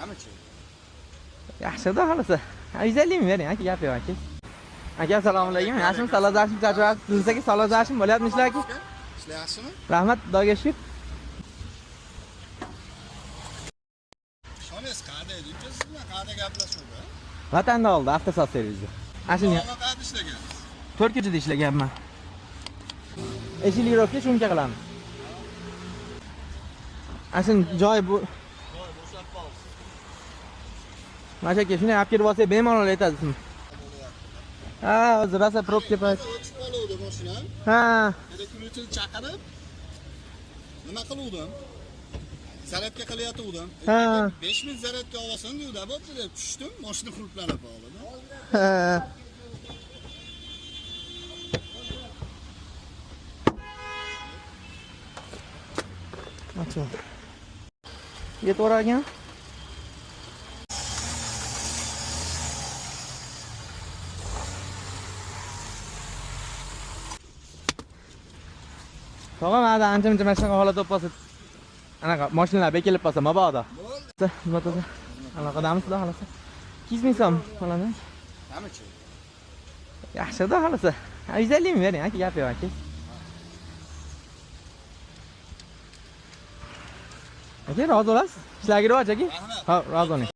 Nima-chi? Yaxshi, xudo xohlasa. 150 ming bering aka, gap yo'q aka. Aka, assalomu alaykum. Yaxshimi? Salozashim chachvaq. Tuzilsaki salozashim bo'lyapmi ishlar aka? Ishlar yaxshimi? Rahmat, Xudoga shukr. Ishonasiz, qayerda edi? Siz bilan qayerda gaplashuvdi? Vatanda oldi avtosaz servisi. Ana shuni Og'a qayerda ishlagansiz? 4 ko'chada ishlaganman. Eshik shumka qilamiz. Ana shuni joyi bu. Joy bo'shab qoldi. Mana shu aka, shunday olib kelib olsak bemalol aytasiz. Ha, o'zi rosa probka payt. O'chib qoluvdi mashinam. Ha, Elektrikchini chaqirib nima qiluvdim? Zaryadka qilayotgandim. Ha. 5 minut zaryadka olasan deydi, bo'pti deb tushdim, mashina qulflanib qoldi. Ha. Açıl. Yetib. Tog'a, mana ancha muncha mana shunaqa holat bo'lib qolsa, anaqa mashinalar bekilib qolsa mabodo. Bo'ldi. Xizmat o'zi. Aloqadamiz, xudo xohlasa. 200 ming so'm qoladi. Nima-chi? Yaxshi, xudo xohlasa. 150 ming bering aka, gap yo'q aka. Aka, rozi bo'lasiz? Ishlarga rivoj aka. Rahmat. Ha, rozi bo'ling.